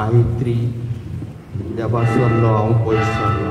आयत्री देवा सरलो हांव पयस सरलो.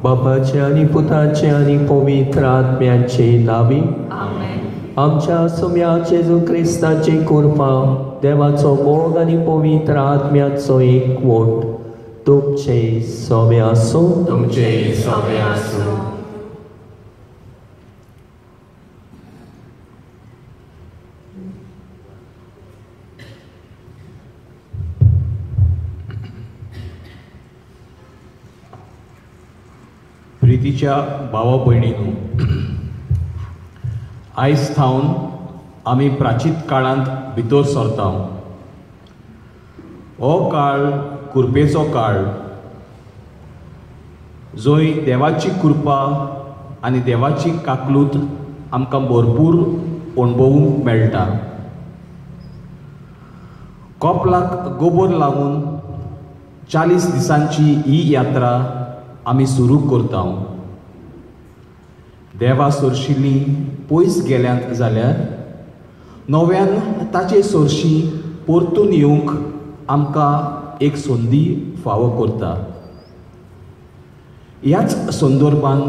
बापाचे आनी पुताचे आनी पवित्र आत्म्याचे नावी आमच्या सुम्या जेजू क्रिस्ताची कृपा, देवाचो मोग आनी पवित्र आत्म्याचो एकवट तुमचे सोबे आसूं. तुमचे सोबे आसूं. प्रितीच्या भावा भयणीनू, आयज थावन आमी प्राचीत काळांत भितर सरता. हो काळ कृपेचो काळ, जंय देवाची कृपा आनी देवाची काकलूत आमकां भरपूर अणभवूंक मेळटा. कपलाक गोबोर लावन 40 दिसांची ही यात्रा आमी सुरू करता. देवा सोरशिल्ली पयस गेल्यांत जाल्यार नव्यान ताचे सोरशी परतून येवंक आमकां एक संदी फावो करता. ह्याच संदर्भान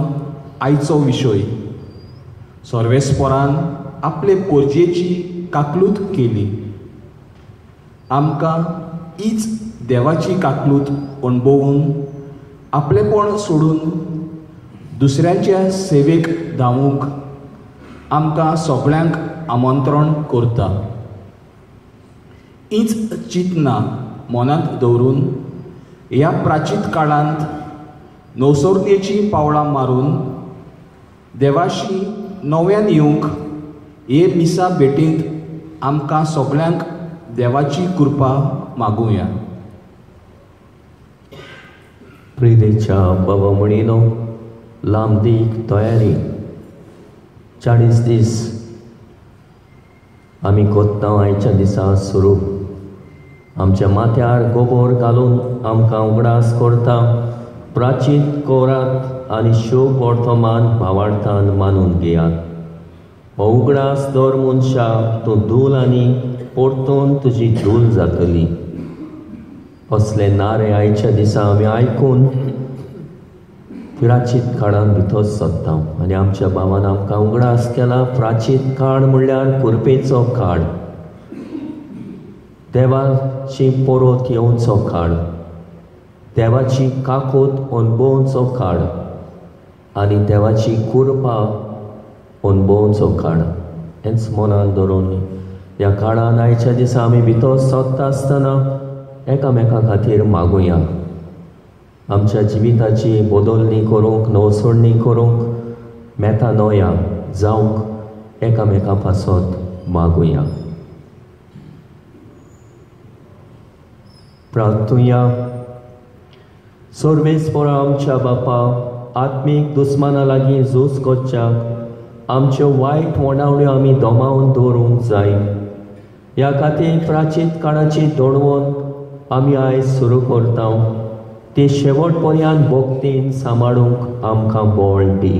आयचो विशय सर्वेस्परान आपले पोरजेची काकलूत केली. आमकां हीच देवाची काकलूत अणभवून आपलेपण सोडून दुसऱ्यांच्या सेवेक धांवूंक आमकां सगळ्यांक आमंत्रण करता. हीच चिंतना मनांत दवरून ह्या प्राचीत काळांत नवसरणेचीं पावलां मारून देवाशी नव्यान येवंक हे मिसा भेटींत आमकां सगळ्यांक देवाची कृपा मागुया. प्रितीच्या बाबा म्हणिनो, लांबदीक तयारी 40 दीस आमी कोत्ता. आयच्या दिसा सुरू आमच्या माथ्यार गोबोर घालून आमकां उगडास करता. प्राचीत कोरात आनी शोभ वर्तमान भावार्थान मानून घेयात. हो उगडास दर मनशाक तूं धूल आनी परतून तुजी धूल जातली असले नारे आयच्या दिसा आमी आयकून प्राचीत काळान भितर सरता. आनी आमच्या बाबान आमकां उगडास केला, प्राचीत काळ म्हणल्यार कुरपेचो काळ, देवाची परत येवचो काळ, देवाची काकूत अणभवचो काळ आनी देवाची कृपा अणभवचो काळ. हेंच मनान धरून ह्या काळान आयच्या दिसा आमी भितर सरता आसतना एकामेका खातीर मागुया. आमच्या जिविताची बदलणी करूंक, नवसोडणी करूंक, मेता नोया जावंक एकामेका पासत मागुया. प्रार्थुया. सर्वेस्परा आमच्या बापा, आत्मीक दुस्माना लागीं झूज करच्याक आमच्यो वायट वणावण्यो आमी दमावन दवरूंक जाय. ह्या खातीर प्राचीत काळाची दडवण आमी आयज सुरू करता. ती शेवट पर्यंत भक्तीन सांबाळूंक आमकां बळ दी.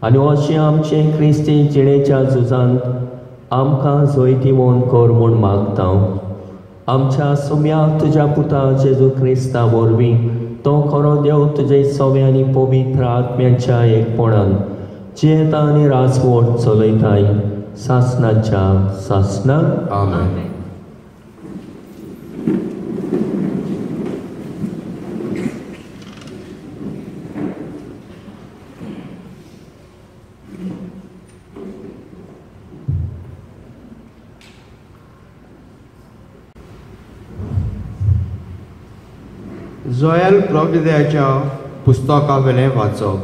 आनी अशें आमचे क्रिस्ती जिणेच्या झुजांत आमकां जैतिवंत कर म्हूण मागता. आमच्या सुम्या तुज्या पुता जेजू क्रिस्ता वरवीं तो खरो देव तुजे सवे आनी पवित्र आत्म्याच्या एकपणान जियेता आनी राजवट चलयताय सासनाच्या सासनाक. आमेन. जोयल प्रविद्याच्या पुस्तकावेलें वाचप.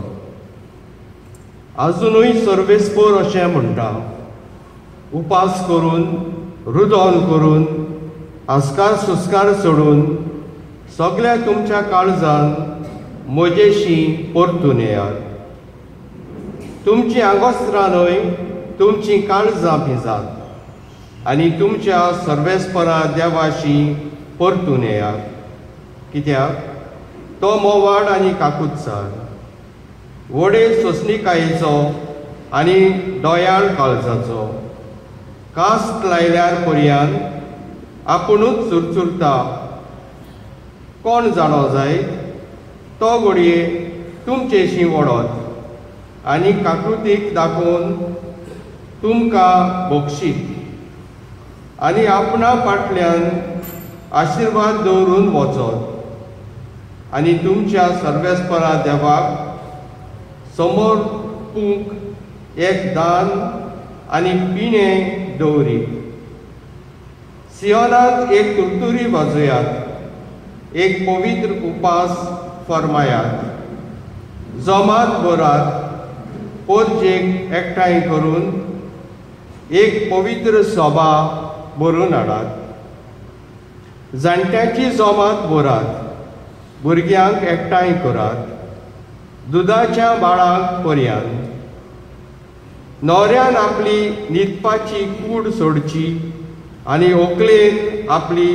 आजुनूय सर्वेस्पोर अशें म्हणटा, उपास करून रुदोन करून आस्कार सुस्कार सोडून सगळ्या तुमच्या काळजान म्हजेशी परतून येयात. तुमचीं आंगोस्त्रां न्हय तुमचीं काळजां भिजात आनी तुमच्या सर्वेस्परा देवाशी परतून येयात. कित्याक तो मोवाड आनी काकुत्सार, व्हडे सोंसणिकायेचो आनी दयाळ काळजाचो, कास्ट लायल्यार पर्यान आपुणूच चुरचुरता. कोण जाणो जायत तो घडये तुमचेशी वडत आनी काकृतीक दाखोवन तुमकां बक्षीत आनी आपणा फाटल्यान आशिर्वाद दवरून वचत आनी तुमच्या सर्वेस्परा देवाक समर्पूंक एक दान आनी पिणें दवरीत. सियोनांत एक तुरतुरी वाजयात, एक पवित्र उपास फर्मायात, जमात भरात, पोरजेक एकठांय करून एक पवित्र सभा भरून हाडात. जाणट्यांची जमात भरात, भुरग्यांक एकठांय करात, दुदाच्या बाळांक पर्यान. न्हवऱ्यान आपली न्हिदपाची कूड सोडची आनी व्हंकलेन आपली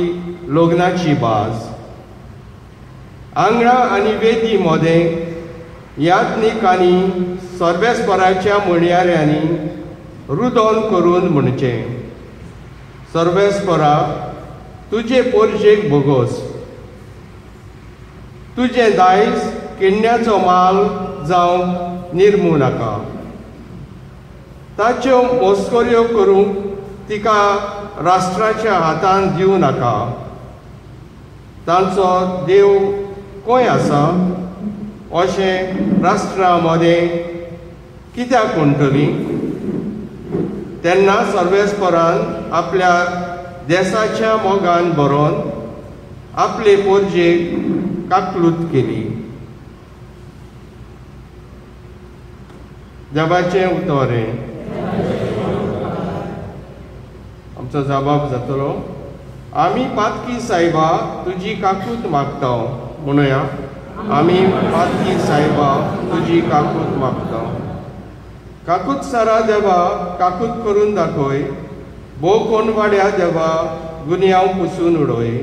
लग्नाची बाज. आंगणा आनी वेदी मोदें याज्ञीक आनी सर्वेस्पराच्या म्हणयाऱ्यांनी रुदोन करून म्हणचें, सर्वेस्परा तुजे पोरजेक भोगोस, तुजें दायज किण्ण्याचो माल जावंक निर्मू नाका. ताच्यो मस्कऱ्यो करूंक तिका राष्ट्राच्या हातान दिवं नाका. तांचो देव खंय आसा अशें राष्ट्रा मदें कित्याक म्हणटली? तेन्ना सर्वेस्परान आपल्या देसाच्या मोगान बरोवन आपले पोरजेक काकलूत केली. देवाचें उतर हें. आमचो जबाब जातलो, आमी पातकी सायबा तुजी काकूत मागता. म्हणुया, आमी पातकी सायबा तुजी काकूत मागता. काकूत सारा देवा काकूत करून दाखय, भोव कोणवाड्या देवा गुन्यांव पुसून उडय.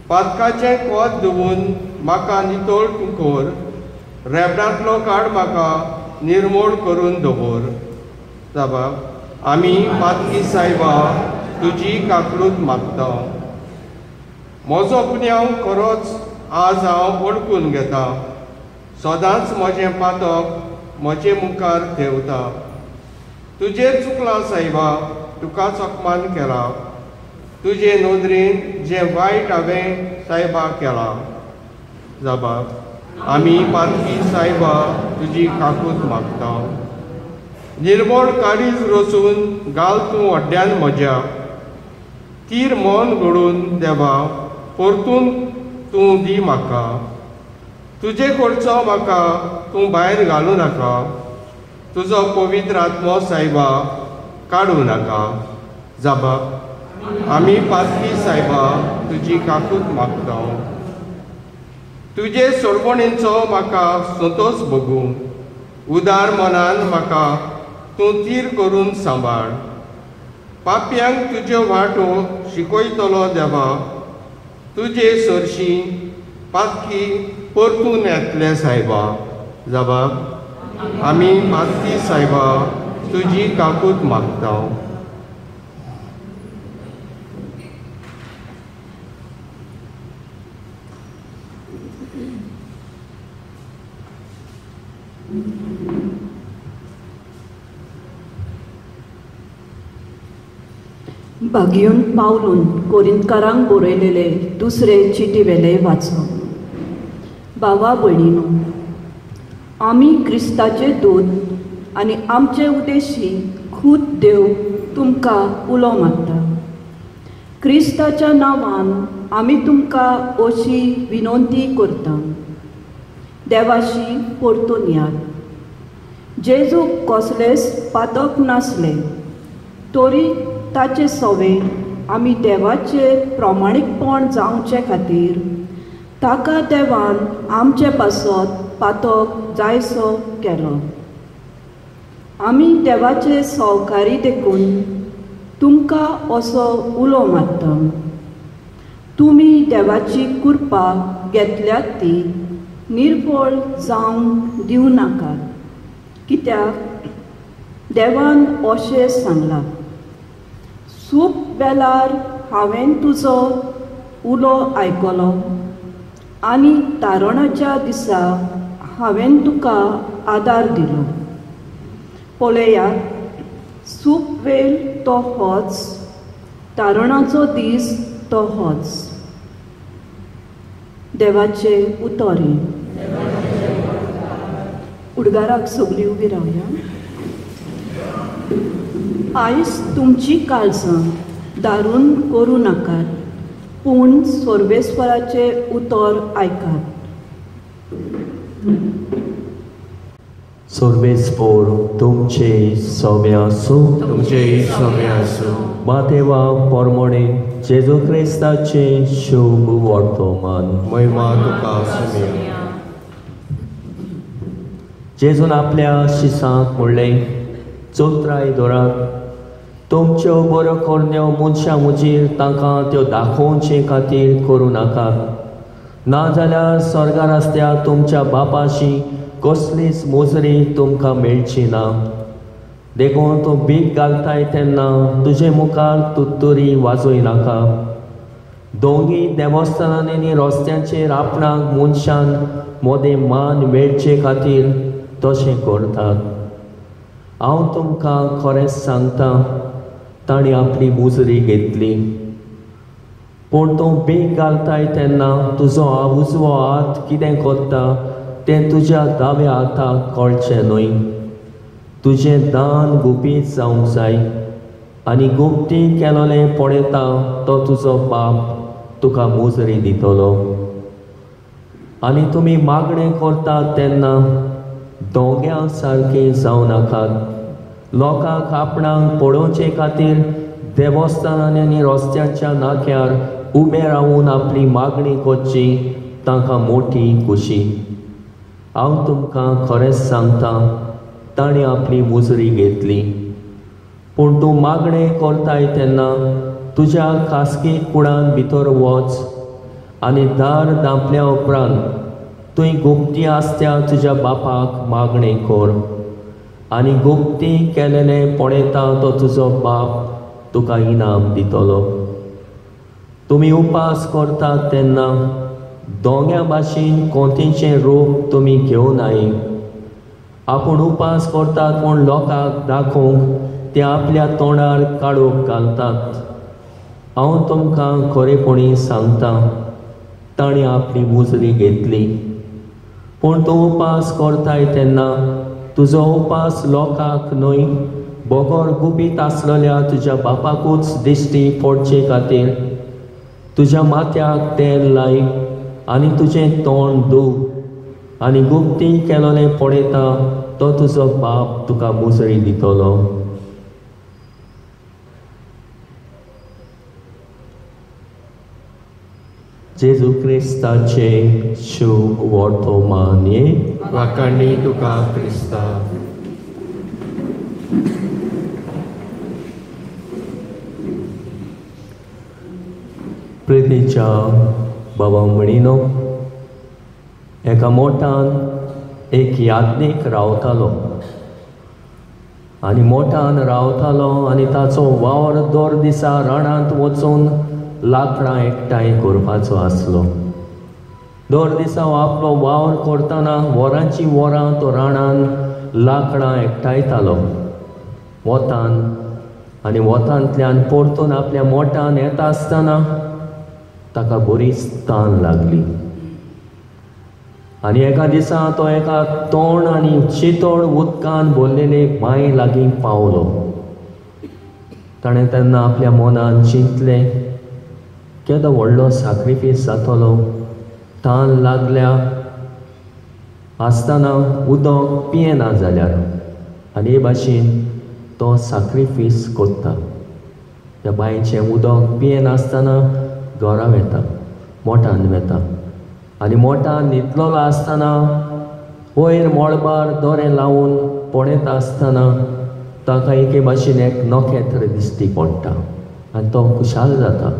पातकाचें कोत धुवून म्हाका नितळ तूं कर, रेबडांतलो काड म्हाका निर्मोळ करून दवर. जाबा, आमी पातकी सायबा तुजी काकलूत मागता. म्हजो गुन्यांव खरोच आज हांव वळखून घेता, सदांच म्हजें पातक म्हजे मुखार देंवता. तुजेर चुकलां सायबा, तुकाच अपमान केला, तुजे नदरेन जें वायट हांवें सायबा केलां. जाबा, आमी पातकी सायबा तुजी काकूत मागता. निर्मळ काळीज रचून घाल तूं अड्ड्यान म्हज्या, तीर मन घडून देवा परतून तूं दी म्हाका. तुजे कडचो म्हाका तूं भायर घालूं नाका, तुजो पवित्र आत्मो सायबा काडूं नाका. जाबा, आमी पातकी सायबा तुजी काकूत मागता. तुजे सोडवणेचो म्हाका संतोश भोगूं, उदार मनान म्हाका तूं तीर करून सांबाळ. पापयांक तुज्यो वाटो शिकयतलो देवा, तुजे सरशी पातकी परतून येतले सायबा. जबाब, आमी मागती सायबा तुजी काकूत मागता. भागीवन पावलून कोरिंतकारांक बरयलेले दुसरे चिटी वेले वाचो. भावा भयणीनो, आमी क्रिस्ताचे दूत आनी आमचे उद्देशी खूद देव तुमकां उलो मारता. क्रिस्ताच्या नांवान आमी तुमकां अशी विनंती करता, देवाशी परतून यात. जेजूक कसलेंच पातक नासलें तरी ताचे सवे आमी देवाचेर प्रामाणीकपण जावचे खातीर ताका देवान आमचे पासत पातक जायसो केलो. आमी देवाचे सवकारी देखून तुमकां असो उलो मारता, तुमी देवाची कृपा घेतल्यात ती निर्फळ जावंक दिवं नाकात. कित्याक देवान अशें सांगलां, सूप वेलार हांवें तुजो उलो आयकलो आनी तारणाच्या दिसा हांवें तुका आदार दिलो. पळयात, सूप वेल तो होच, तारणाचो दीस तो होच. देवाचे उतर. उडगाराक सगळीं उबी रावया. आयज तुमची काळजां दारून करूं नाकात, पूण सर्वेस्वराचें उतर आयकात. सर्वेस्पोर तुमचे सवे आसूं. तुमचे सवे आसूं. मातेवा परमणे जेजू क्रिस्ताचें शुभ वर्तमान. महिमा तुका सुमिया. जेजून आपल्या शिसांक म्हणलें, चौत्राय दरात, तुमच्यो बऱ्यो करण्यो मनशां मुजीर तांकां त्यो दाखोवचे खातीर करूं नाकात, नाजाल्यार स्वर्गार आसत्या तुमच्या बापाशी कसलीच मोजरी तुमकां मेळची ना. देखून तूं भीक घालताय तेन्ना तुजे मुखार तुत्तुरी वाजोय नाका. दोंगी देवस्थानांनी आनी रस्त्यांचेर आपणाक मनशान मोदें मान मेळचे खातीर तशें करतात. हांव तुमकां खरेंच सांगता, तांणी आपली मुजरी घेतली. पूण तूं भीक घालताय तेन्ना तुजो उजवो हात कितें करता तें तुज्या दाव्या हाताक कळचें न्हय. तुजें दान गुपीत जावंक जाय आनी गुप्ती केलोलें पळयता तो तुजो बाप तुका मुजरी दितलो. आनी तुमी मागणें करतात तेन्ना दोंग्या सारकें जावं नाकात. लोकांक आपणाक पळोवचे खातीर देवस्थानांनी आनी रस्त्याच्या नाक्यार उबे रावून आपली मागणी करची तांकां मोठी खुशी. हांव तुमकां खरेंच सांगता, तांणी आपली मुजरी घेतली. पूण तूं मागणें करताय तेन्ना तुज्या खासगी कुडान भितर वच आनी दार धांपल्या उपरांत तुवें गुप्ती आसत्या तुज्या बापाक मागणें कर आनी गुप्ती केलेलें पळयता तो तुजो बाप तुका इनाम दितलो. तुमी उपास करतात तेन्ना दोंग्या भाशेन कोंतीचें रूप तुमी घेवन I. आपूण उपास करतात पूण लोकांक दाखोवंक ते आपल्या तोंडार काडूंक घालतात. हांव तुमकां खरेपणी सांगता, तांणी आपली मुजरी घेतली. पूण तूं उपास करताय तेन्ना तुजो उपास लोकांक न्हय बगर गुपीत आसलेल्या तुज्या बापाकूच दिश्टी पडचे खातीर तुज्या माथ्याक तेल लाय आनी तुजें तोंड धू आनी गुप्ती केलोलें पळयता तो तुजो बाप तुका मुजरी दितलो. जेजू क्रिस्ताचे शुभ वर्तमान. वाखाणी तुका क्रिस्ता. प्रितीच्या बाबा म्हणिनो, एका मोठान एक याज्ञीक रावतालो आनी मोठान रावतालो आनी ताचो वावर दर दिसा रानांत वचून लाकडां एकठांय करपाचो आसलो. दर दिसा आपलो वावर करतना वरांची वरां तो रानान लाकडां एकठांयतालो वतान आनी वतांतल्यान परतून आपल्या मोठान येता आसतना ताका बरीच तान लागली. आनी एका दिसा तो एका तोंड आनी चितोड उदकान भरलेले बांय लागीं पावलो. ताणें तेन्ना आपल्या मनान चिंतलें, केदो व्हडलो साक्रिफीस जातलो, तान लागल्या आसतना उदक पियेना जाल्यार. आनी हे भाशेन तो साक्रिफीस करता, त्या बांयचें उदक पियेनासतना घरा वता, मोठान वता आनी मोठान न्हिदलेलो आसतना वयर मळबार दोरे लावन पळयता आसतना ताका एके भाशेन एक नखेत्र दिश्टी पडटा आनी तो खुशाल जाता.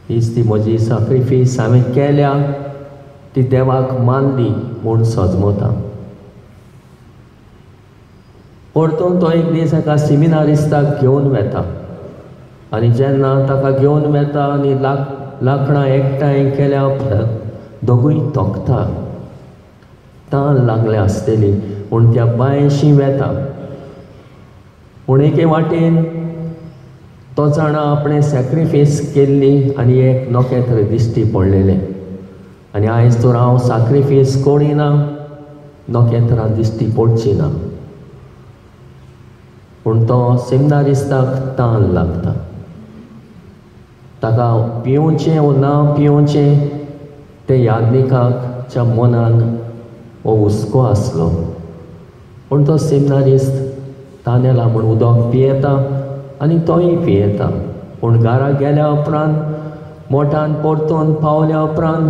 हीच ती म्हजी साक्रिफीस हांवें केल्या, ती देवाक मानली म्हूण सजमता. परतून तो एक दीस एका सिमिनारिस्ताक घेवन वता आनी जेन्ना ताका घेवन वता आनी लाकडां एकठांय केल्या उपरांत दोगूय तोखता, तान लागल्या आसतली पूण त्या बांयशी वेता. पूण एके वाटेन तो जाणा आपणें सॅक्रिफायस केल्ली आनी एक नखेत्र दिश्टी पडलेलें आनी आयज तर हांव साक्रिफायस करिना, नखेत्रां दिश्टी पडची ना. पूण तो सिमनारिस्ताक तान लागता, ताका पिवचें वो ना पिवचें ते याज्ञिकाच्या मनान हो हुस्को आसलो. पूण तो सिमनारिस्त तानेला म्हूण उदक पियेता आनी तोय पियेता. पूण घरा गेल्या उपरांत मोठान परतून पावल्या उपरांत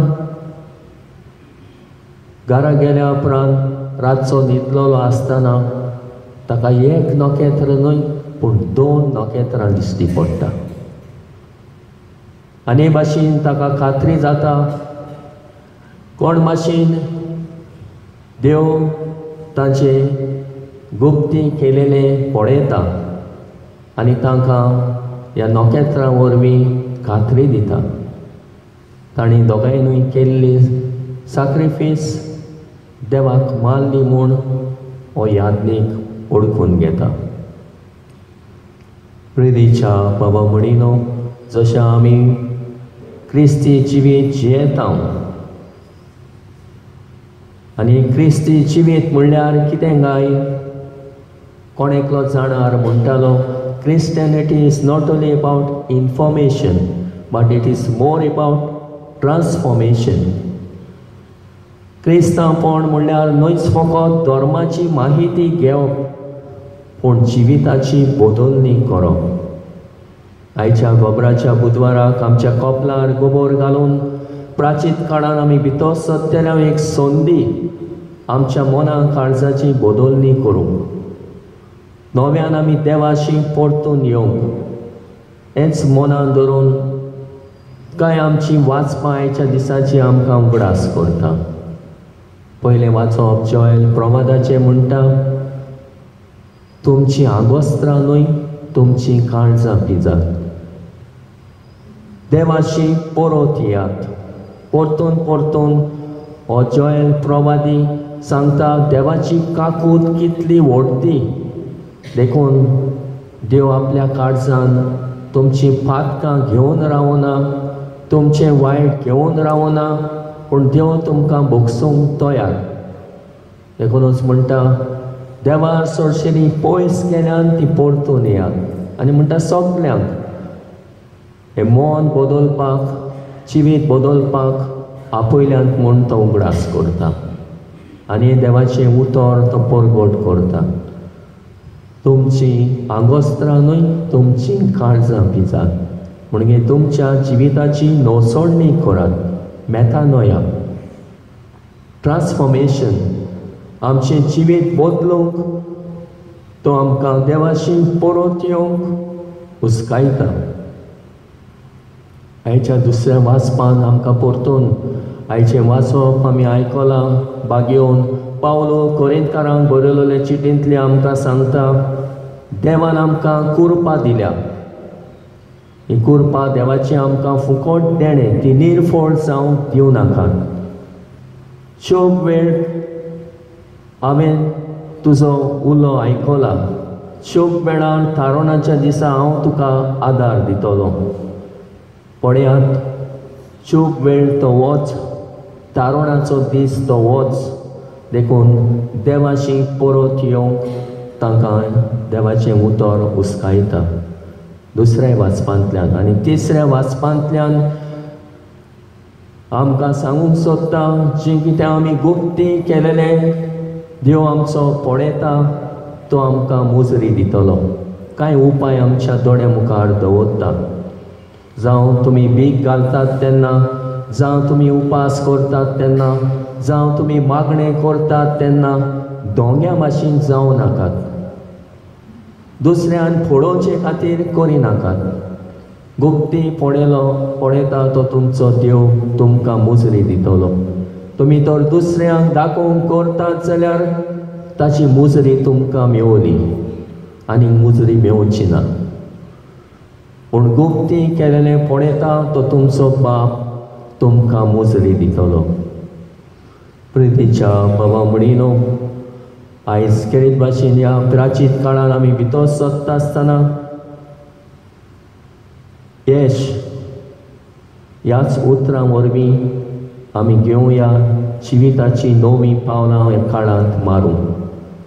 घरा गेल्या उपरांत रातचो न्हिदलेलो आसतना ताका एक नखेत्र न्हय पूण दोन नखेत्रां दिश्टी पडटा. आनी हे भाशेन ताका खात्री जाता कोण भाशेन देव तांचे गुप्ती केलेले पळयता आनी तांकां ह्या नखेत्रां वरवीं खात्री दिता. तांणी दोगांयनूय केल्ली साक्रिफीस देवाक मानली म्हूण हो याज्ञीक ओळखून घेता. प्रितीच्या बाबा म्हणिनो, जशें आमी क्रिस्ती जिवीत जियेता आनी क्रिस्ती जिवीत म्हणल्यार कितें काय, कोण एकलो जाणार म्हणटालो, Christianity is not only about information but it is more about transformation. क्रिस्तांवपण म्हणल्यार न्हयच फकत धर्माची माहिती घेवप पूण जिविताची बदलणी करप. आयच्या गोबराच्या बुधवाराक आमच्या कपलार गोबोर घालून प्राचीन काळान आमी भितर सरतल्या एक संदी आमच्या मना काळजाची बदलणी करूंक, नव्यान आमी देवाशी परतून येवंक, हेंच मनान धरून काय आमची वाचपां आयच्या दिसाची आमकां उगडास करता. पयलें वाचप जॉयल प्रवादाचें म्हणटा, तुमचीं आंगवस्त्रां न्हय तुमचीं काळजां भिजात, देवाशी परत येयात. परतून परतून हो जॉयल प्रवादी सांगता देवाची काकूत कितली व्हडली, देखून देव आपल्या काळजान तुमचीं पातकां घेवन रावना, तुमचें वायट घेवन रावना, पूण देव तुमकां भोगसूंक तयार. देखूनच म्हणटा देवा सोडशेली पयस गेल्यान ती परतून येयात. आनी म्हणटा सगल्यांक हें मन बदलपाक, जिवीत बदलपाक आपयल्यान म्हूण तो उगडास करता आनी देवाचें उतर तो परगट करता. तुमचीं आंगवस्त्रां न्हय तुमचीं काळजां भिजात, म्हणगे तुमच्या जिविताची नवसोडणी करात, मेथानोया, ट्रान्सफॉर्मेशन, आमचें जिवीत बदलूंक तो आमकां देवाशी परत येवंक हुस्कायता. आयच्या दुसऱ्या वाचपान आमकां परतून आयचें वाचप आमी आयकलां बागेवन पावलो कोरिंतकारांक बरयलेले चिटींतले आमकां सांगता, देवान आमकां कुरपा दिल्या. ही कुरपा देवाची आमकां फुकट देणें, ती निर्फळ जावंक दिवं नाकात. शोभ वेळ हांवें तुजो उलो आयकला, शोभ वेळार थारोणाच्या दिसा हांव तुका आदार दितलो. पळयात, शोभ वेळ तो वच, तारोणाचो दीस तो वच. देखून देवाशी परत येवंक तांकां देवाचें उतर हुस्कायता दुसऱ्या वाचपांतल्यान. आनी तिसऱ्या वाचपांतल्यान आमकां सांगूंक सोदता, जें कितें आमी गुप्ती केलेलें देव आमचो पळयता, तो आमकां मुजरी दितलो. कांय उपाय आमच्या दोळ्या मुखार दवरता. जावं तुमी भीक घालतात तेन्ना, जावं तुमी उपास करतात तेन्ना, जावं तुमी मागणें करतात तेन्ना दोंग्या भाशेन जावं नाकात, दुसऱ्यान पळोवचे खातीर करिनाकात. गुप्ती पळयलो पळयता तो तुमचो देव तुमकां मुजरी दितलो. तुमी तर दुसऱ्यांक दाखोवंक करतात जाल्यार ताची मुजरी तुमकां मेवली आनी मुजरी मेवची ना. पूण गुप्ती केलेलें पळयता तो तुमचो बाप तुमकां मुजरी दितलो. प्रितीच्या बाबा म्हणिनो, आयज खेरीत भाशेन ह्या प्राचीत काळान आमी भितर सरता आसतना यश ह्याच उतरां वरवीं आमी घेवया जिविताची नवी पावलां ह्या काळांत मारूं.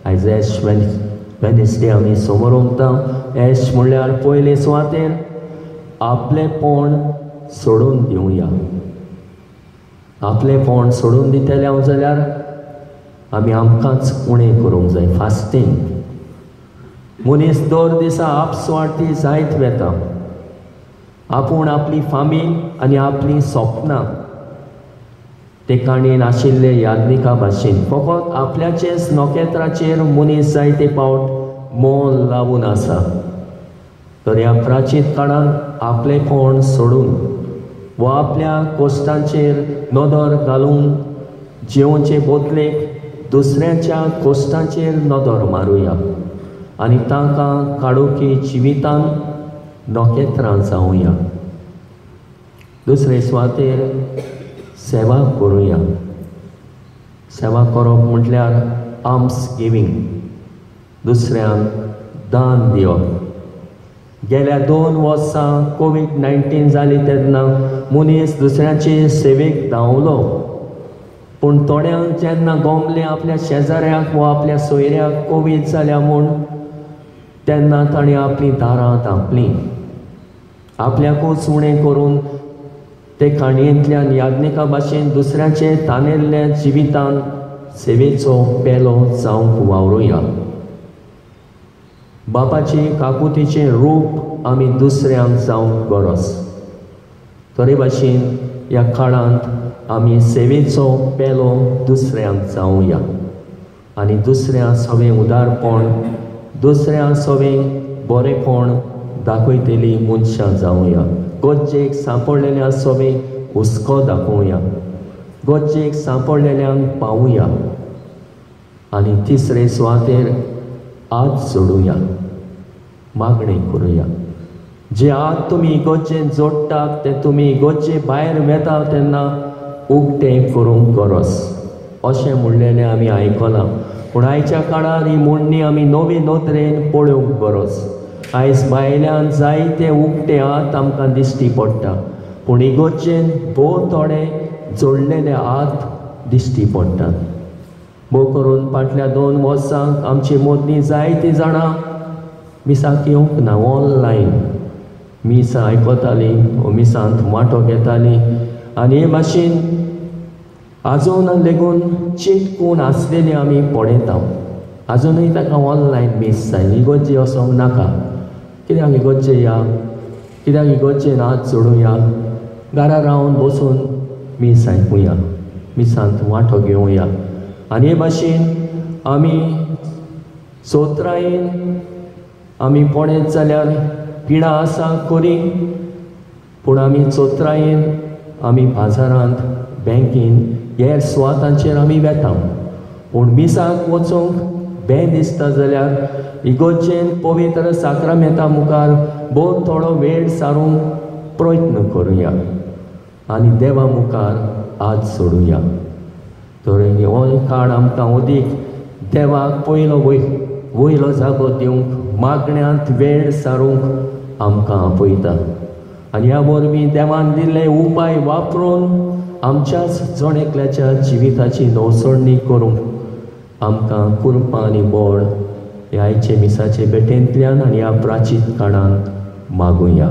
आयज एश वेनसडे आमी समोर उरता. एश म्हणल्यार पयले सुवातेर आपलेपण सोडून दिवया. आपलेपण सोडून दितले हांव जाल्यार आमी आमकांच उणें करूंक जाय. फास्टींग, मनीस दर दिसा आपस्वार्थी जायत वेता. आपूण आपली फामील आनी आपलीं सपनां ते काणयेन आशिल्ले याज्ञिका भाशेन फकत आपल्याचेच नखेत्राचेर मनीस जायते पावट मोल लावून आसा. तर ह्या प्राचीत काळांत आपलेपण सोडून वा आपल्या कोश्टांचेर नदर घालून जेवचे बदलेक दुसऱ्याच्या कोश्टांचेर नदर मारुया आनी तांकां काडोकी जिवितान नखेत्रां जावया. दुसरे सुवातेर सेवा करुया. सेवा करप म्हटल्यार आर्म्स गिवींग, दुसऱ्यांक दान दिवप. गेल्या 2 वर्सां कोवीड-19 जाली तेन्ना मनीस दुसऱ्याचे सेवेक धांवलो. पूण थोड्यांक जेन्ना गोमलें आपल्या शेजाऱ्याक वा आपल्या सोयऱ्याक कोवीड जाल्या म्हूण, तेन्ना ताणें आपलीं दारां धांपलीं. आपल्याकूच उणें करून ते काणयेंतल्यान याज्ञिका भाशेन दुसऱ्याचे तानेल्ल्या जिवितान सेवेचो पेलो जावंक वावरुया. बापाचे काकुतीचें रूप आमी दुसऱ्यांक जावंक गरज. तरी भाशेन ह्या काळांत आमी सेवेचो पेलो दुसऱ्यांक जावया आनी दुसऱ्या सवें उदारपण, दुसऱ्या सवें बरेपण दाखयतली मनशां जावया. गरजेक सांपडलेल्या सवें हुस्को दाखोवया, गरजेक सांपडलेल्यांक पावुया आनी तिसरे सुवातेर हात जोडुया, मागणें करुया. जे हात तुमी इगर्जेन जोडटात ते तुमी इगर्जे भायर वेता तेन्ना उक्तें करूंक गरज अशें म्हणलेलें आमी आयकलां. पूण आयच्या काळार ही म्हणणी आमी नवे नदरेन पळोवंक गरज. आयज भायल्यान जायते उक्ते हात आमकां दिश्टी पडटा, पूण इगर्जेन भोव थोडे जोडलेले हात दिश्टी पडटात. भोव करून फाटल्या 2 वर्सांक आमची मदलीं जायतीं जाणां मिसाक येवंक ना, ऑनलायन मिसां आयकतालीं, मिसांत वांटो घेतालीं आनी हे भाशेन आजून लेगून चिटकून आसलेली आमी पळयता. आजुनूय ताका ऑनलायन मीस जाय, इगर्जे वचोंक नाका, कित्याक इगर्जे या, कित्याक इगर्जेन हात जोडुया, घरा रावन बसून मीस आयकुया, मिसांत वांटो घेवया. आनी हे भाशेन आमी सोत्रायेन आमी पळयत जाल्यार पिडा आसा खरी, पूण आमी चोत्रायेन आमी बाजारांत, बँकेन, हेर सुवातांचेर आमी वेता. पूण मिसाक वचूंक बें दिसता जाल्यार इगोर्जेन पवित्र साक्रामेंता मुखार भोव थोडो वेळ सारूंक प्रयत्न करुया आनी देवा मुखार आज सोडुया. तर हो काळ आमकां अदीक देवाक पयलो वयलो जागो दिवंक, मागण्यांत वेळ सारूंक आमकां आपयता आनी ह्या वरवीं देवान दिल्ले उपाय वापरून आमच्याच जण एकल्याच्या जिविताची नवसरणी करूंक आमकां कुरपा आनी बळ ह्या आयचे मिसाचे भेटेंतल्यान आनी ह्या प्राचीत काळांत मागुया.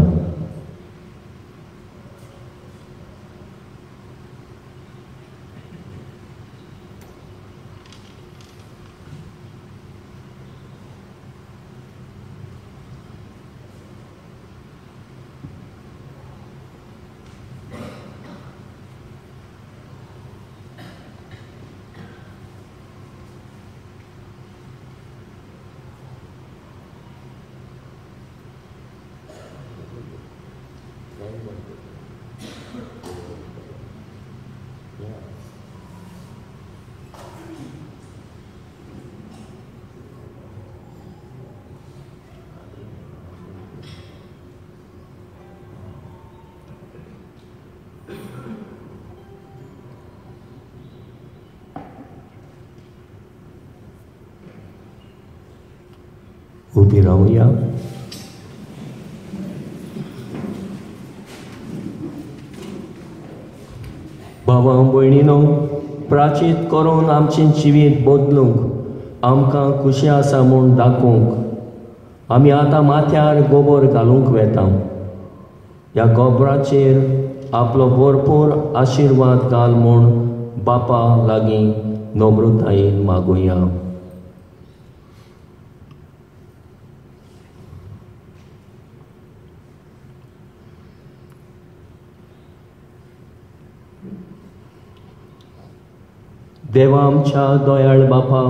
उबी रावया. भावा भयणीनो, प्राचीत करून आमचें जिवीत बदलूंक आमकां खुशी आसा म्हूण दाखोवंक आमी आतां माथ्यार गोबोर घालूंक वेता. ह्या गोबराचेर आपलो भरपूर आशिर्वाद घाल म्हूण बापा लागीं नम्रतायेन मागुया. देवा आमच्या दयाळ बापा,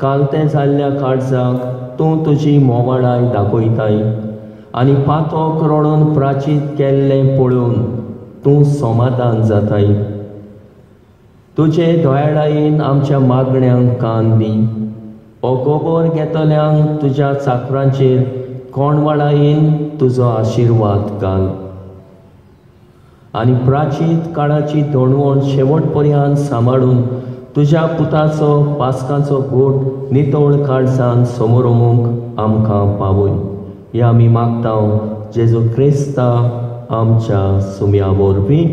कालत्या जाल्ल्या काळजाक तूं तुजी मोवाळाय दाखयताय आनी पातोक रडून प्राचीत केल्लें पळोवन तूं समाधान जाताय. तुजे दयाळायेन आमच्या मागण्यांक कान दी. हो गोबोर घेतल्यांक तुज्या चाकरांचेर कोणवाळायेन तुजो आशिर्वाद घाल आनी प्राचीत काळाची दणवण शेवट पर्यंत सांबाळून तुज्या पुताचो पास्काचो गोट नितळ काळजान समोरमूंक आमकां पावय. ह्या आमी मागता जेजू क्रिस्ता आमच्या सुम्या वरवीं.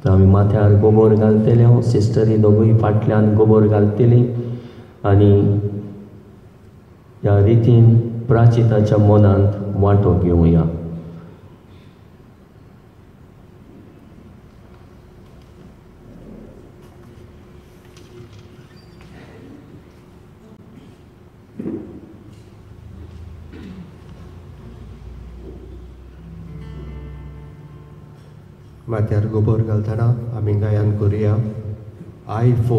तर आमी माथ्यार गोबोर घालतले, सिस्टरी दोगूय फाटल्यान गोबोर घालतली आनी ह्या रितीन प्राचिताच्या मनांत वांटो घेवया. माथ्यार गोबोर घालतना आमी गायन करुया I फो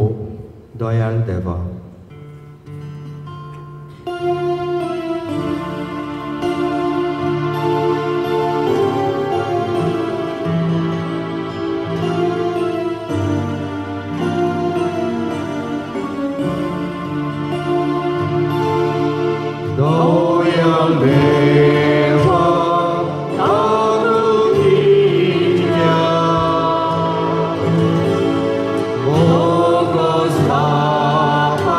दयाळ देवा. दयाळ देवा Bogos Bapa.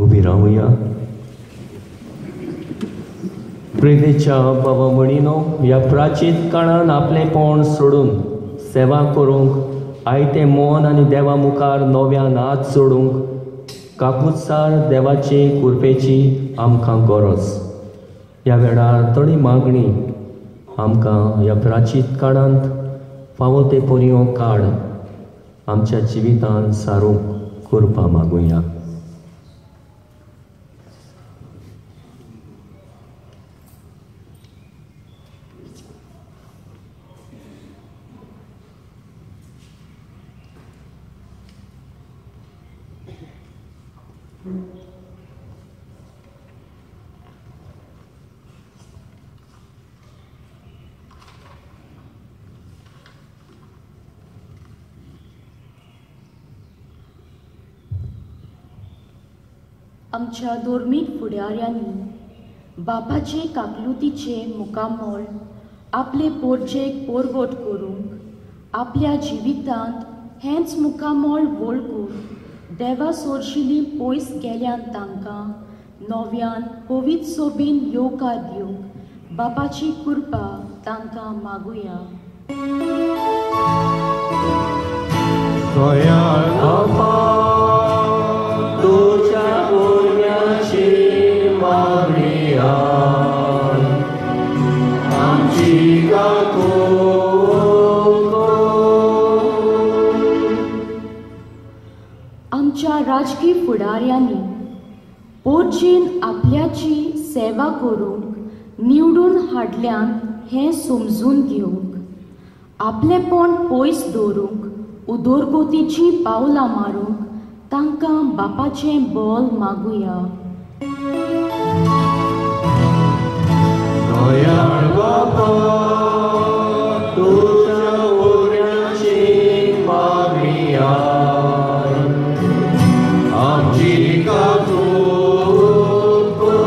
उबी रावया. प्रेरीच्या बाबा म्हणिनो ह्या प्राचीन काळान आपलेपण सोडून सेवा करूंक आयतें मन आनी देवा मुखार नव्यान हात सोडूंक काकुत्सार देवाचे कृपेची आमकां गरज. ह्या वेळार थोडी मागणी आमकां ह्या प्राचीन काळांत फावो ते पर्यो काळ आमच्या जिवितान सारूंक करपा मागुया. आमच्या धर्मीक फुडाऱ्यांनी बापाचे काकलुतीचे मुखामळ आपले पोरजेक पोरवट करूंक आपल्या जिवितांत हेंच मुखामळ वळखून देवा सोरशिली पयस गेल्यान तांकां नव्यान पवित्र सोबीन येवकार दिवंक बापाची कृपा तांकां मागुया. आमच्या राजकीय फुडाऱ्यांनी पोरजेन आपल्याची सेवा करूंक निवडून हाडल्यान हें समजून घेवंक आपलेपण पयस दवरूंक उदरगतीचीं पावलां मारूंक तांकां बापाचें बल मागुया. दयाळ बापा तुझ्या उर्याची मागणी आमची काकूत कर.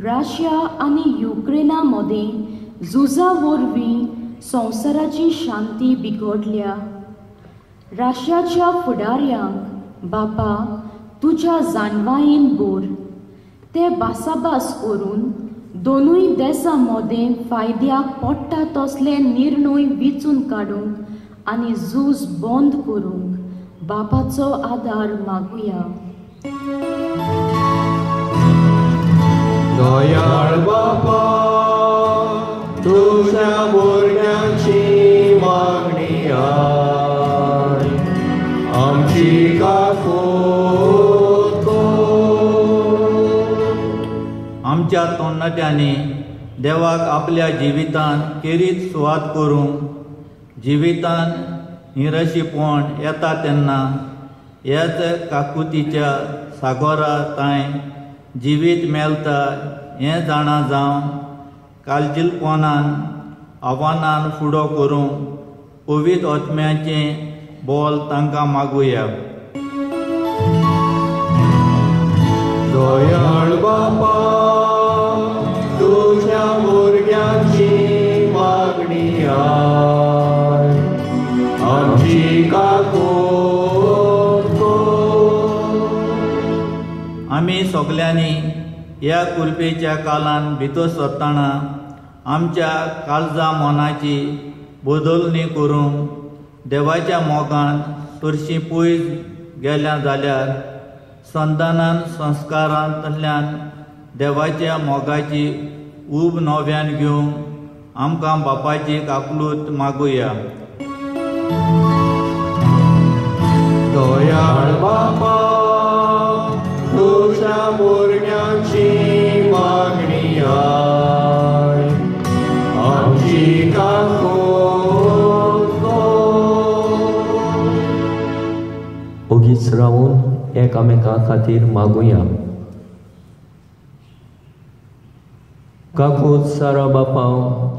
रशिया आनी युक्रेना मदें झुजा वरवीं संवसाराची शांती बिगडल्या. रशियाच्या फुडाऱ्यांक बापा तुज्या जाणवायेन भर, ते भासाभास करून दोनूय देसां मदें फायद्याक पडटा तसले निर्णय विचून काडूंक आनी झूज बंद करूंक बापाचो आदार मागुया. दयाळ बापा तुझ्या भुरग्यांची मागणी आय, आमची काकूत कर. आमच्या तोंडाट्यांनी देवाक आपल्या जिवितान केरीत सुवात करूंक जिवितान निरशीपण येता तेन्ना ह्याच काकुतीच्या सागोरा तांय जिवीत मेळटा हें जाणा जावन कालजीलपणान आव्हानान फुडो करूंक पवित्र आत्म्याचें बोल तांकां मागुया. दयाळ बापा तुझ्या भुरग्यांची मागणी आय, आमची काकूत कर. आमी सगल्यांनी ह्या कुरपेच्या काळान भितर सरतना आमच्या काळजा मनाची बदलणी करूंक देवाच्या मोगान सरशी पयस गेल्या जाल्यार संतानान संस्कारांतल्यान देवाच्या मोगाची ऊब नव्यान घेवंक आमकां बापाची काकलूत मागुया. दयाळ बापा तुझ्या भुरग्यांची मागणी आय, आमची काकूत कर. ओगीच रावून एकामेका खातीर मागुया. काकूत सारा बापा,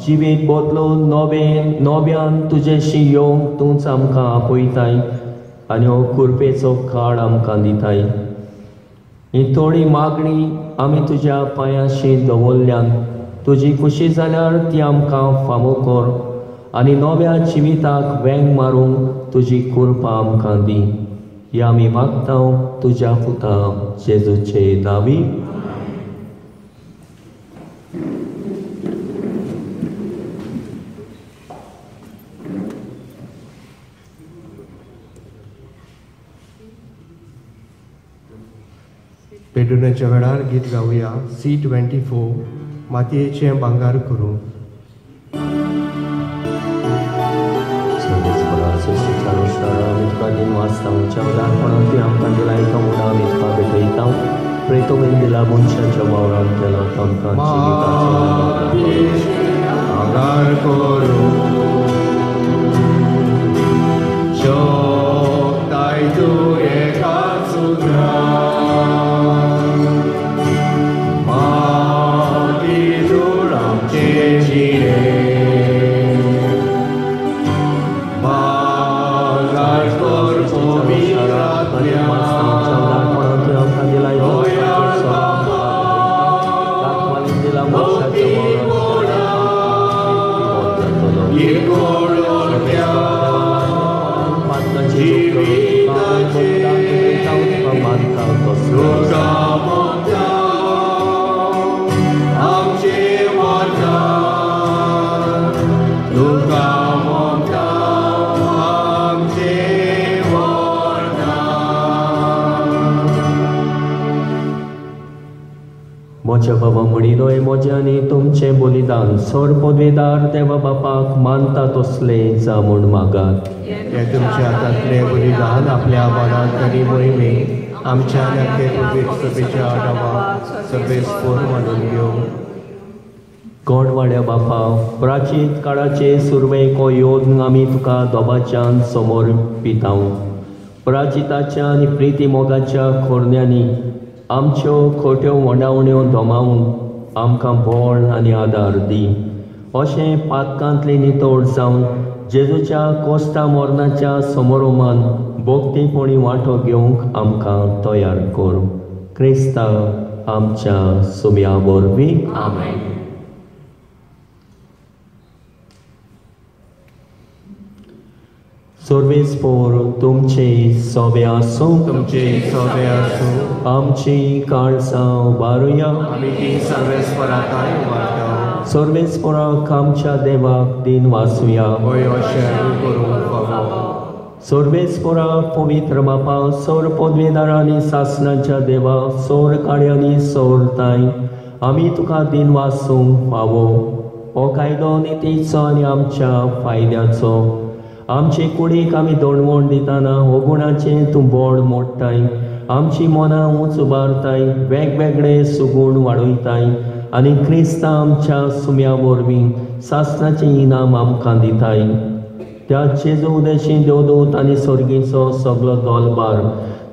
जिवीत बदलून नवें नव्यान तुजेशी येवंक तूंच आमकां आपयताय आनी हो कुरपेचो काळ आमकां दिताय. ही थोडी मागणी आमी तुज्या पांयांशी दवरल्यान तुजी खुशी जाल्यार ती आमकां फामो कर आनी नव्या जिविताक वेंग मारूंक तुजी कृपा आमकां दी. ही आमी मागता तुज्या पुता जेजूचे नांवी. पेडुण्याच्या वेळार गीत गावया C24 मातयेचें भांगर करूं. भांगर करूं शोकताय तूं एका सुद्रा म्हज्या बाबा म्हणिनोय म्हजें आनी तुमचें बलिदान सर पदवेदार देवा बापाक मानता तसलें जा म्हूण मागात. हें तुमच्या हातांतलें बलिदान आपल्या मनांत आनी मोहिमे आमच्या आनी पवित्र सभेच्या आडावाक सर्वेस्पोर मानून घेवं. गोडवाड्या बापा, प्राचीन काळाचे सुरवेक हो योद्न आमी तुका दोबाच्यान समोर पिताव. प्राचिताच्या आनी प्रिती मोगाच्या खोरण्यांनी आमच्यो खोट्यो वंडावण्यो दोमावून आमकां बळ आनी आदार दी. अशें पातकांतले नितळ जावन जेजूच्या कोस्ता मरणाच्या समोरोमान भक्तीपणी वांटो घेवंक आमकां तयार कर. क्रिस्ता आमच्या सुम्या वरवीं. आमेन. सर्वेस्पोर तुमचे सोबे आसूं, तुमचे सोबे आसूं. आमची काळजां उबारुया, आमी ती सर्वेस्पराक उबारता. सर्वेस्पोराक आमच्या देवाक दिन वाचुया. हय, अशें करूंक फावो. सर्वेस्पोरा पवित्र बापा, सौर पदवेदारांनी सासणाच्या देवा, सौर काड्यांनी सौरताय, आमी तुका दिन वाचूंक फावो. हो कायदो नितीचो आनी आमच्या फायद्याचो. आमचे कुडीक आमी दोणवण दितना हो गुणाचें तूं बोड मोडटाय, आमची मनां उंच उबारताय, वेगवेगळे सुगूण वाडयताय आनी क्रिस्ता आमच्या सुम्या वरवीं सासणाचें इनाम आमकां दिताय. त्या जेजू उदेशी देवदूत आनी सर्गीचो सगलो दोलबार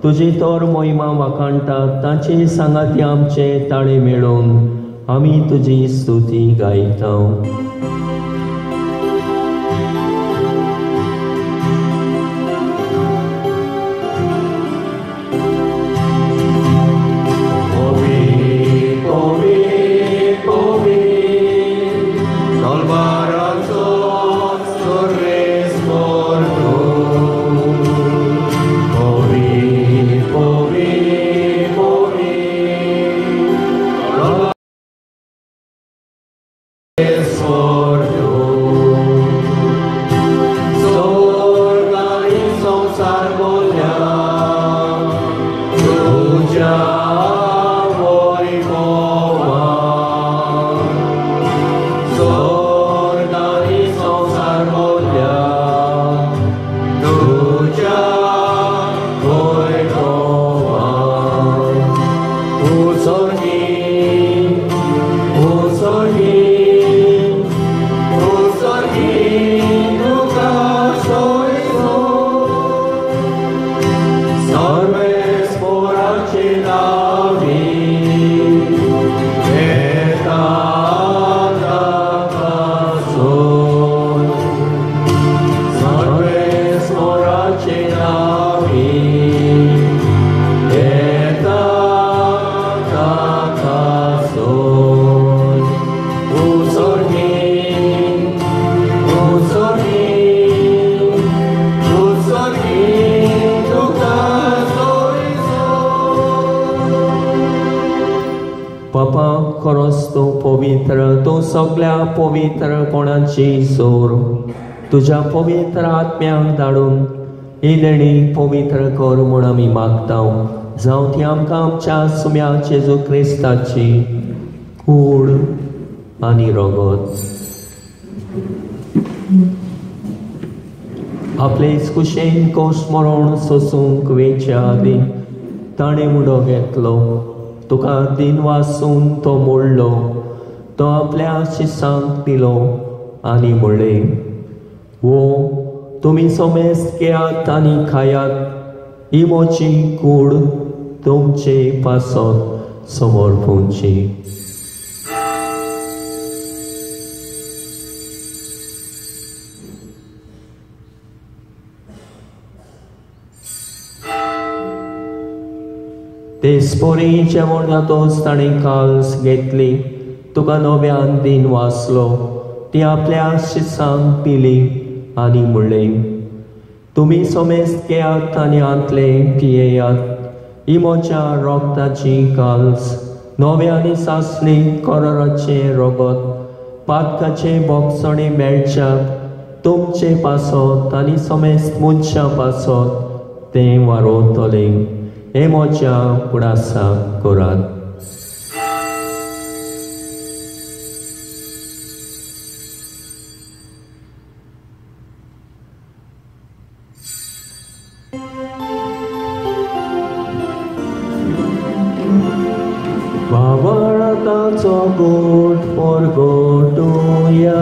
तुजी तर मोहिमा वाखाणटा, तांचे सांगाती आमचे ताळे मेळोवन आमी तुजी स्तुती गायता. पवित्र तूं सगल्या पवित्रपणाची सोर, तुज्या पवित्र आत्म्यांक धाडून ही देणी पवित्र कर म्हूण आमी मागता. जावं ती आमकां आमच्या सुम्या जेजू क्रिस्ताची कूड आनी रगत. आपले कुशेन कोश मरण सोसूंक वेच्या आदीं ताणें उडो घेतलो, तुका दिन वासून तो मोडलो, तो आपल्या शिसांक दिलो आनी म्हणलें, वो तुमी सोमेस्त घेयात आनी खायात, ही म्हजी कूड तुमचे पासत समर्पूंची. तेच परी जेवण जातोच ताणें काल्स घेतली, तुका नव्यान दिन वाचलो, ती आपल्या शिसांक दिली आनी म्हणलें, तुमी सोमेस्त घेयात आनी आंतले पियेयात, ही म्हज्या रोगताची काल्स, नव्या आनी सासणी कराराचें रगत, पातकाचे बोगसणे मेळच्याक तुमचे पासत आनी समेस्त मनशां पासत तें वारोवतलें. हें म्हज्या उडासाक करात. बाबाळाचो गोट परगटुया,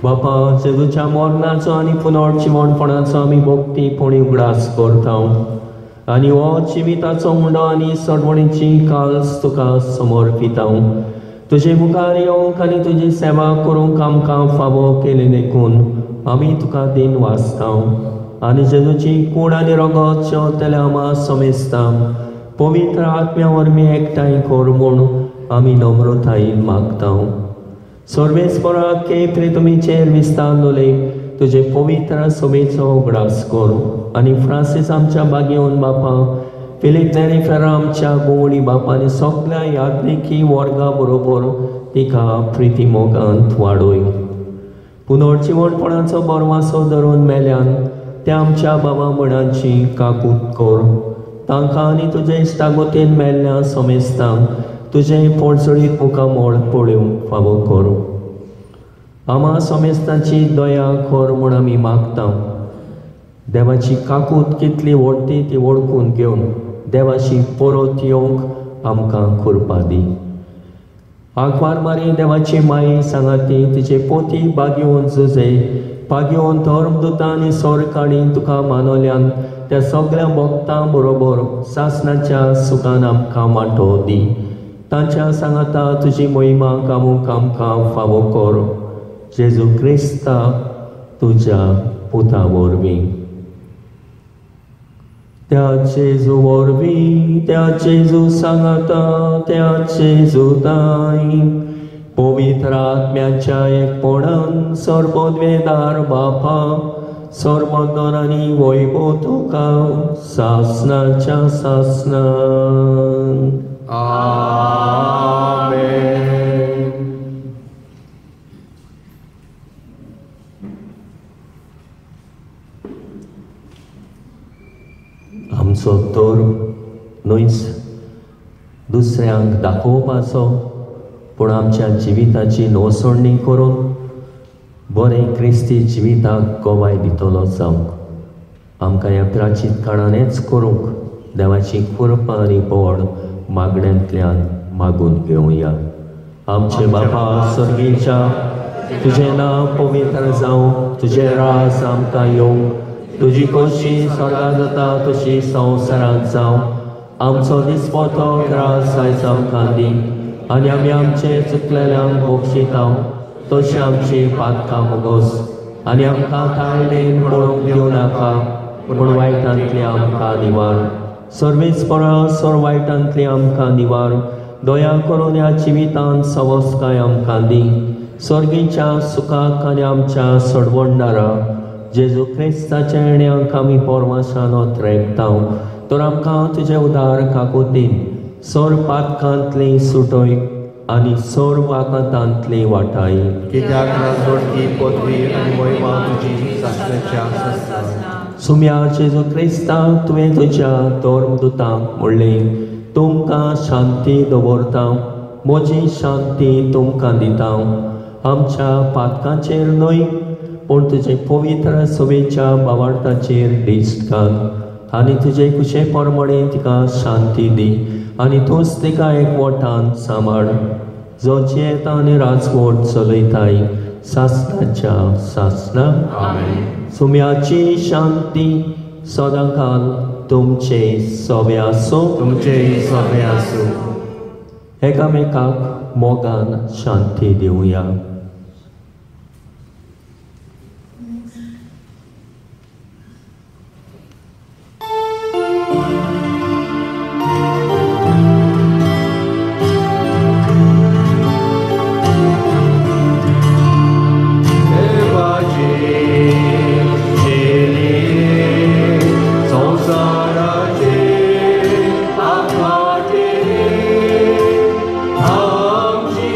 बापा जेजूच्या मरणाचो आनी पुनर्जिवणपणाचो आमी भक्तीपणी उगडास करता आनी हो जिविताचो उंडो आनी सडवणीची काल्स तुका समर्पिता. तुजे मुखार येवंक आनी तुजी सेवा करूंक आमकां फावो केली देखून आमी तुका दिन वाचता आनी जेजूची कूड आनी रगत जेवतले आमा समेस्ता पवित्र आत्म्या वरवीं एकठांय कर म्हूण आमी नम्रतायेन मागता. सर्वेस्पराक के तुमीचेर विस्तारलोले तुजे पवित्र सभेचो उगडास कर आनी फ्रांसीस आमच्या बागेवन बापा, फिलीप नेरी फेरा आमच्या गोवणी बापा आनी सगळ्या याज्ञिकी वर्गा बरोबर तिका प्रिती मोगांत वाडय. पुनर्जिवणपणाचो बरवासो धरून मेल्यान त्या आमच्या बाबा म्हणांची काकूत कर. तांकां आनी तुजे इश्टागोतीन मेल्ल्या समेस्तांक तुजें पोळसळीत मुखामळ पळोवंक फावो करूं. आमा समेस्तांची दया कर म्हूण आमी मागता. देवाची काकूत कितली व्हडटी ती वळखून घेवन देवाची परत येवंक आमकां कृपा दी. आंकवार मारी देवाची माई सांगाती तिचे पोती बागेवन जुजे बागेवन धर्मदुतां आनी सरकाणी तुका मानवल्यान त्या सगळ्या भक्तां बरोबर सासणाच्या सुखान आमकां वांटो दी. तांच्या सांगाता तुजी मोहिमा कामूंक आमकां फावो कर. जेजू क्रिस्ता तुज्या पुता वरवीं. त्या जेजू वरवीं, त्या जेजू सांगाता, त्या जेजू ताई पवित्र आत्म्याच्या एकपणान सर्वोद्वेदार बापा सर्वदन आनी वैभव तुका सासणाच्या सासणान. आमेन. आमचो धर्म न्हयच दुसऱ्यांक दाखोवपाचो, पूण आमच्या जिविताची नवसणी करून बरें क्रिस्ती जिविताक गवाय दितलो जावंक आमकां ह्या प्राचीत काळानच करूंक देवाची कृपा आनी बळ मागण्यांतल्यान मागून घेवया. आमचे बापा सर्गीच्या, तुजें नांव पवित्र जावं, तुजें राज आमकां येवं, तुजी कशी स्वर्गांत जाता तशी संवसारांत जावं. आमचो दिसपटो ग्रास आयज आमकां दी आनी आमी आमचे चुकलेल्यांक बक्षिता तशें आमची पातकां मुगोस आनी आमकां ताळणेन पळोवंक दिवं नाका, पूण वायटांतली आमकां निवार. सर्वेस्परा सर वायटांतली आमकां निवार. दया करून ह्या जिवितांत सवस्काय आमकां दी. सर्गीच्या सुखाक आनी आमच्या सडवणदारा जेजू क्रिस्ताच्या येण्याक आमी पोरवासान त्रेकता तर आमकां तुजें उदार काकुतीन सर पातकांतली सुटय आनी सर वाकातांतली वाटाय. कित्याक राजवटकी पदवी आनी महिमा तुजी सासणाच्या सासणाक. सुम्या जेजू क्रिस्ताक तुवें तुज्या धर्मदुतांक म्हणलें, तुमकां शांती दवरता, म्हजी शांती तुमकां दिता. आमच्या पातकांचेर न्हय पूण तुजे पवित्र सभेच्या बावार्थाचेर दिश्ट घाल आनी तुजे कुशे प्रमाणे तिका शांती दी आनी तूंच तिका एकवटान सांबाळ, जो जियेता आनी राजवट चलयताय सासणाच्या सासणा. सुम्याची शांती सदांकाल तुमचे सोबे आसूं, तुमचे सोबे आसूं. एकामेकाक मोगान शांती दिवया. संसाराचे आपाटे आमची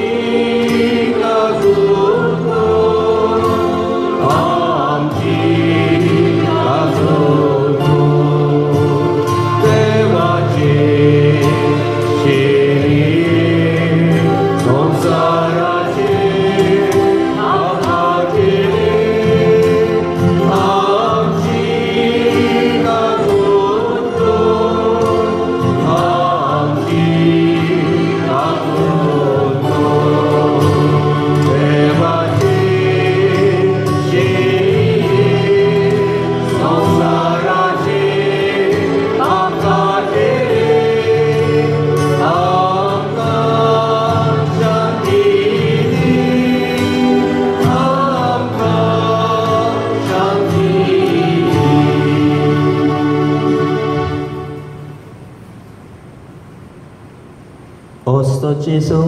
जेजू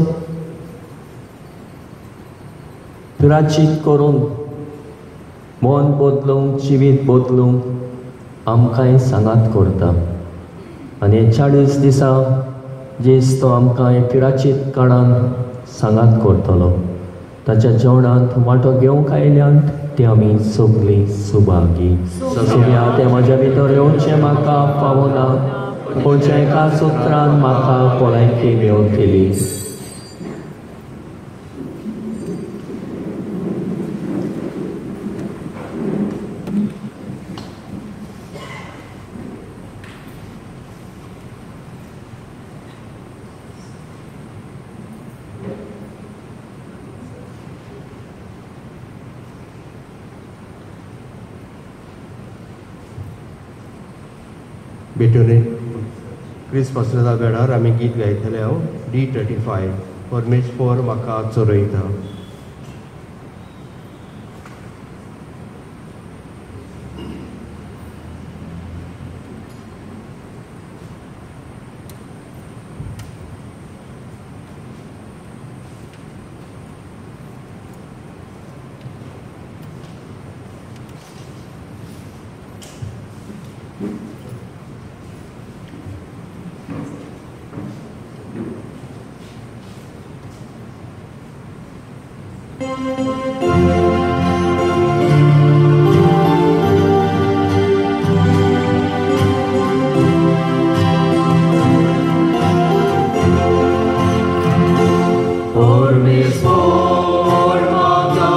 प्राचीत करून मन बदलूंक, जिवीत बदलूंक आमकांय सांगात करता. आनी हे 40 दिसां जेज तो आमकां हे पिराचीत काळान सांगात करतलो. ताच्या जेवणांत वांटो घेवंक आयल्यान ते आमी सगळीं सुभागी. सगळ्या ते म्हज्या भितर येवचें म्हाका पावना, पूण एका सुत्रान म्हाका भलायकी मेळटली. भेटून क्रिसमसाच्या वेळार आमी गीत गायतले हांव D35 परमेश्वर म्हाका चरयता. परमेश्वर म्हाका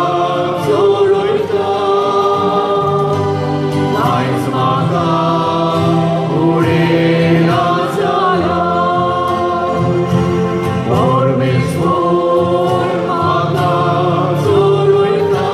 चलयता.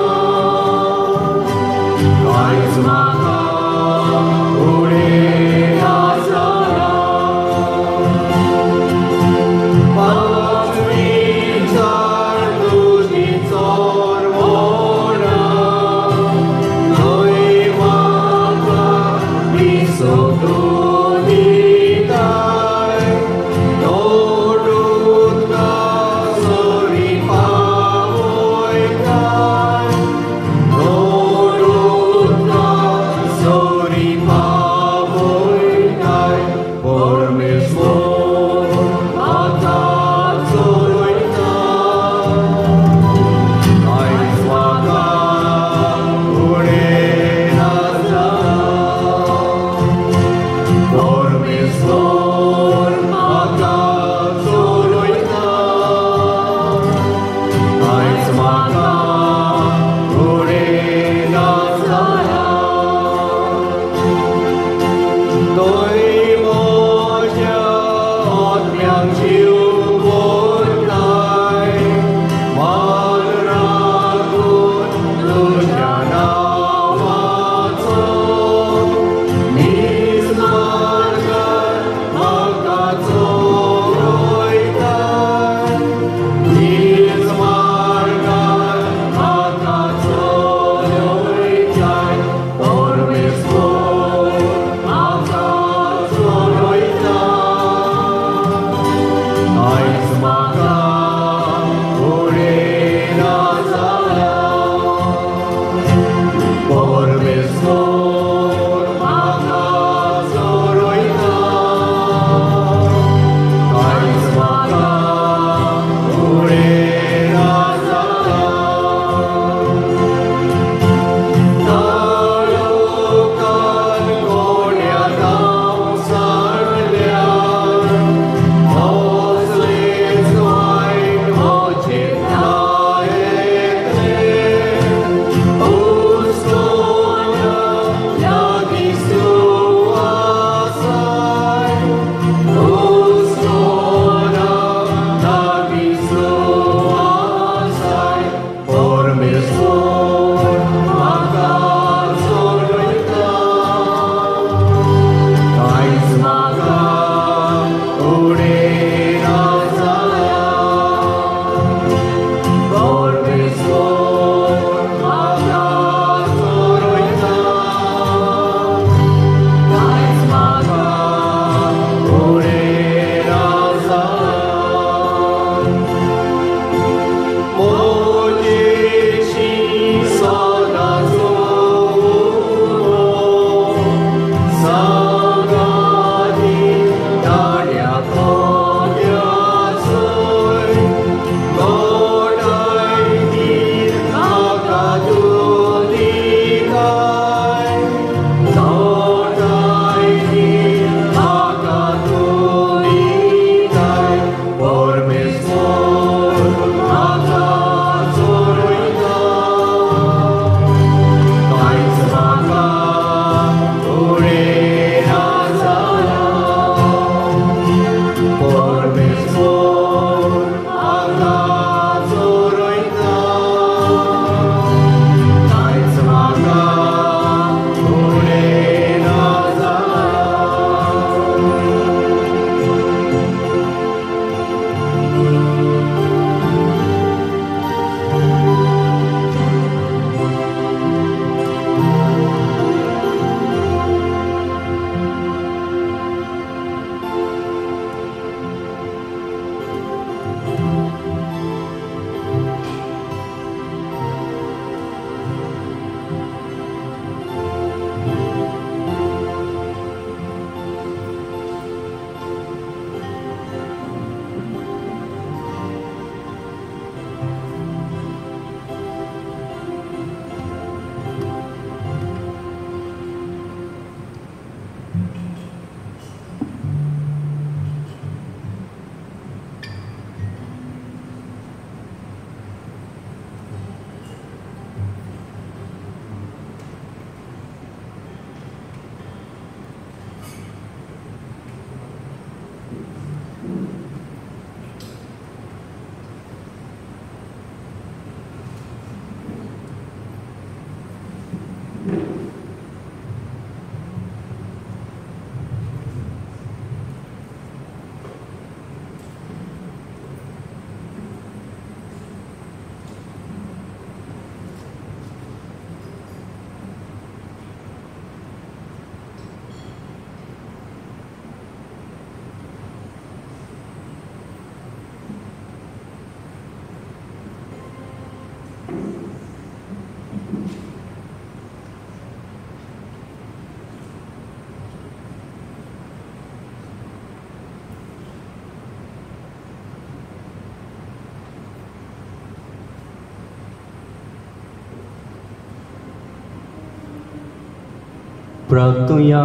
प्रार्थुया.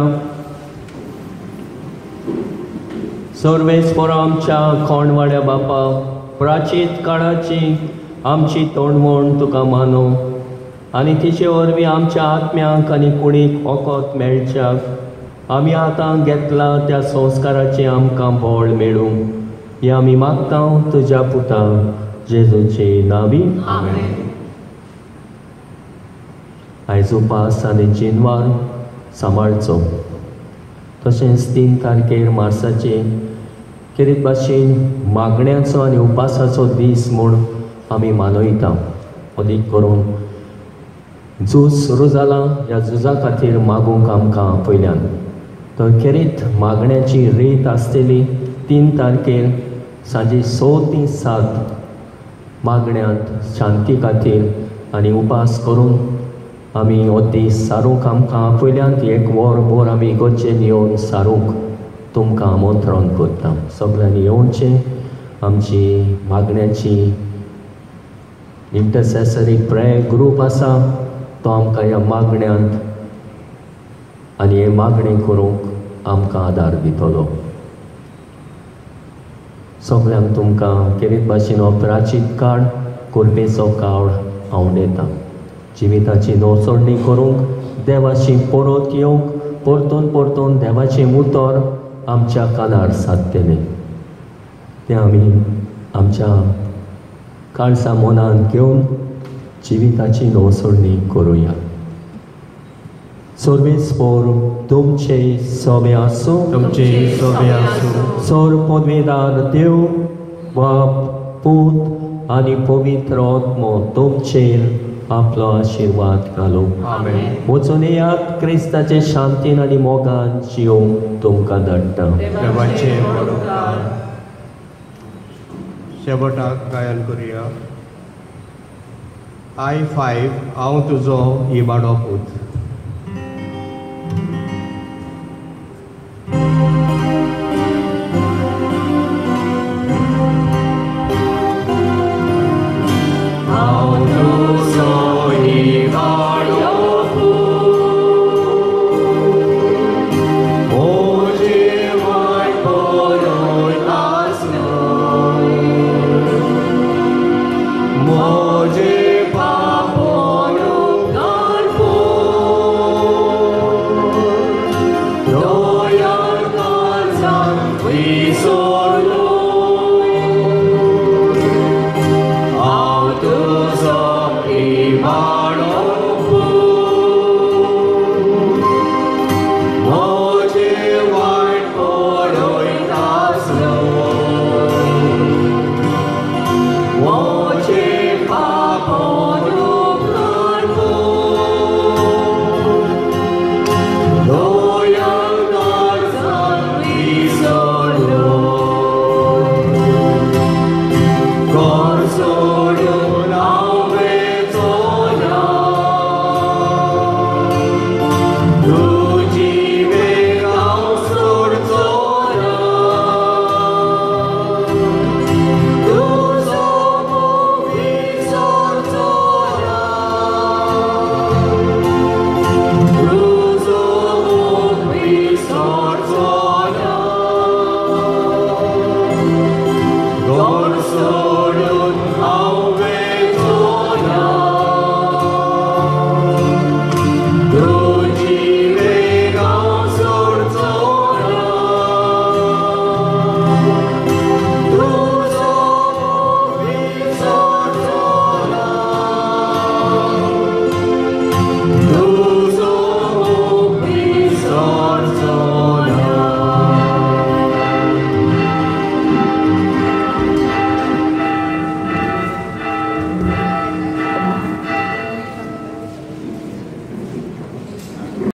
सर्वेस्पर आमच्या कोणवाड्या बापा, प्राचीत काळाची आमची तोंडवण तुका मानो आनी तिचे वरवीं आमच्या आत्म्यांक आनी कुडीक वखद मेळच्याक आमी आतां घेतला त्या संस्काराचें आमकां बळ मेळूं हें आमी मागता तुज्या पुता जेजूचे नांवी. आमेन. आयज उपास आनी जिनवार सांबाळचो. तशेंच 3 तारखेर मार्साचे खेरीत भाशेन मागण्याचो आनी उपासाचो दीस म्हूण आमी मानयता. अदीक करून झूज सुरू जालां ह्या झुजा खातीर मागूंक आमकां आपयल्यान. तर खेरीत मागण्याची रीत आसतली 3 तारखेर सांजे 6 ते 7 मागण्यांत शांती खातीर आनी उपास करून आमी हो दीस सारूंक आमकां आपयल्यान. एक वर भर आमी इगर्जेन येवन सारूंक तुमकां आमंत्रण करता. सगळ्यांनी येवचें. आमची मागण्याची इंटरसेसरी प्रेयर ग्रूप आसा तो आमकां ह्या मागण्यांत आनी हे मागणें करूंक आमकां आदार दितलो. सगळ्यांक तुमकां खेरीत भाशेन हो प्राचीत काळ कोरपेचो काळ आवडटा. जिविताची नवसोडणी करूंक देवाशी परत येवंक परतून परतून देवाचें उतर आमच्या कानार सादतलें तें आमी आमच्या काळसा मनांत घेवन जिविताची नवसोडणी करुया. सर्वेस्पर तुमचे सवे आसूं. तुमचे सवे आसूं. सर पदवेदार देव बाप पूत आनी पवित्र आत्मो तुमचेर आपलो आशिर्वाद घालूं. वचून येयात क्रिस्ताचे शांतीन आनी मोगान जियोवंक तुमकां धाडटा. देवाचे उपकार. शेवटाक गायन करुया. I 5 हांव तुजो इबाडो पूत. Lord,